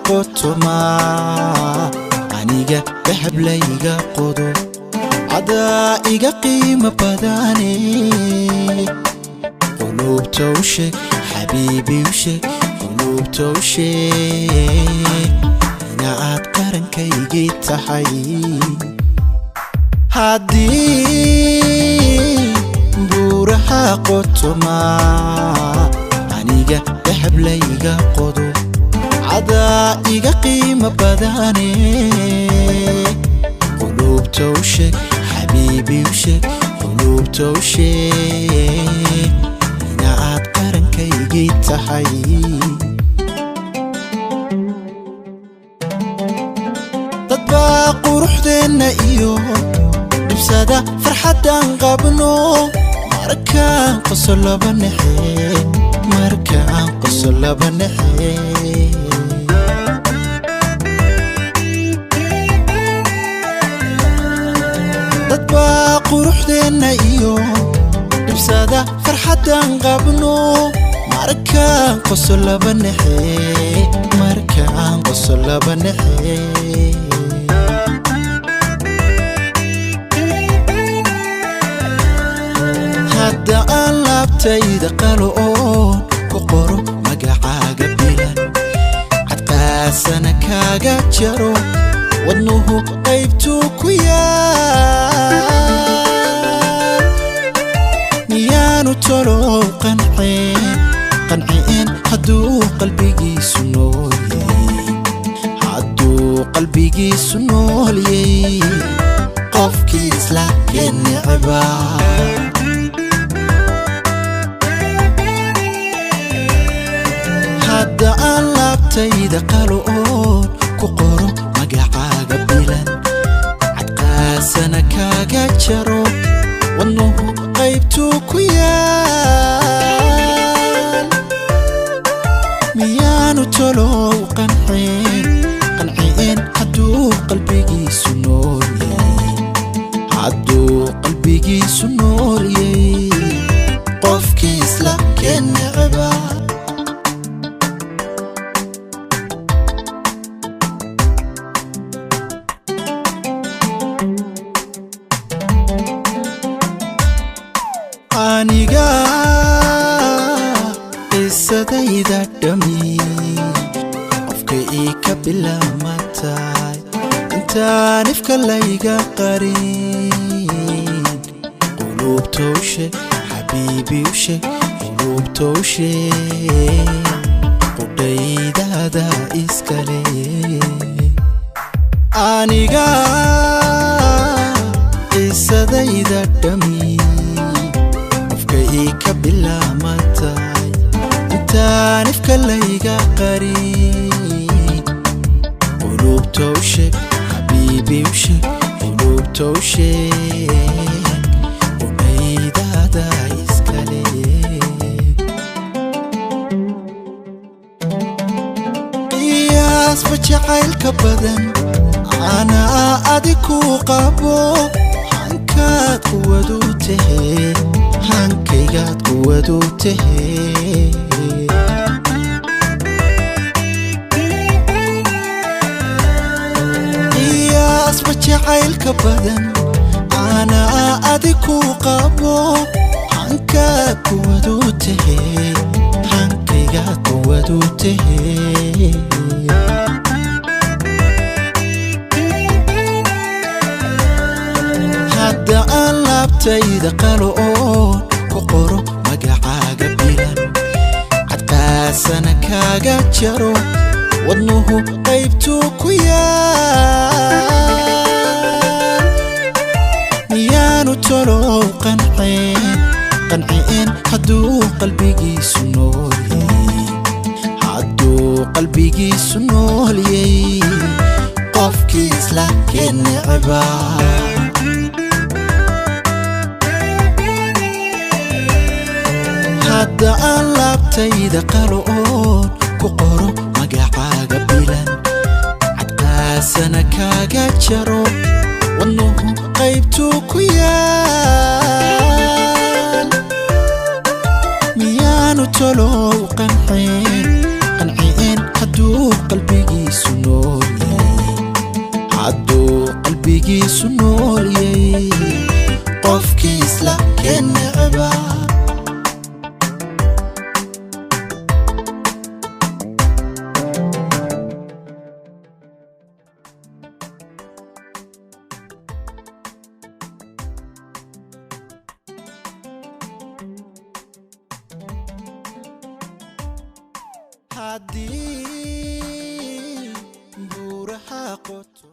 Qotoma aniga dahab layga qodo, cadaa iga qiimo badane. Quluubta u sheeg, xabiibi u sheeg, quluubta u sheeg ina aad qarankaygii tahay. Haddii buuraha qotoma aniga dahab layga qodo, cadaa iga qiimo badane. Quluubta u sheeg, xabiibi u sheeg, quluubta u sheeg ina aad qarankaygii tahay. Dad baa quruxdeenna iyo dhibsada farxaddaan qabno markaan qoso laba nexe, markaan qoso laba nexe. Dad baa quruxdeenna iyo dhibsada farxaddaan qabno markaan qoso laba nexe, markaan qoso laba nexe. Hadda aan laabtayda qalo oon ku qoro magacaaga bilan, cadqaasana kaaga jaro, wadnuhu qaybtuu ku yaal. Miyaanu tolow qanceen, qanceen hadduu qalbigiisu noolyey, hadduu qalbigiisu noolyey qofkii isla keen necba? Hadda aan laabtayda qalo oon ku qoro magacaaga bilan, cadqaasana kaaga jaro, wadnuhu qaybtuu ku yaal. Miyaanu tolow qanceen, qanceen hadduu qalbigiisu noolyey, hadduu qalbigiisu noolyey qofkii isla keen necba? Aniga qisadayda dhami qofka ii ka bilaamatahay intaan ifka layga qarin. Quluubta u sheeg, xabiibi u sheeg, quluubta u sheeg qudhaydaada iskale. Aniga qisadayda dhami qofka ii ka bilaamatahay intaan ifka layga qarin. Quluubta u sheeg, xabiibi u sheeg, quluubta u sheeg qudhaydaada iskale. Qiyaasba jacaylka badan anaa adi ku qabo, hankaad kuwadu tahe, hankaygaad kuwadu tahe. Qiyaasba jacaylka badan anaa adi ku qabo, hankaad kuwadu tahe, hankaygaad kuwadu tahe. Hadda aan laabtayda qalo oon ku qoro magacaaga bilan, cadqaasana kaaga jaro, wadnuhu qaybtuu ku yaal. Miyaanu tolow qanceen, qanceen hadduu qalbigiisu noolyey, hadduu qalbigiisu noolyey qofkii isla keen necba? Hadda aan laabtayda qalo oon ku qoro magacaaga bilan, cadqaasana kaaga jaro, wadnuhu qaybtuu ku yaal. Miyaanu tolow qanceen, qanceen Hadduu qalbigiisu noolyay, hadduu qalbigiisu noolyay, qofkii isla keen necba. Haddii buuraha qoto.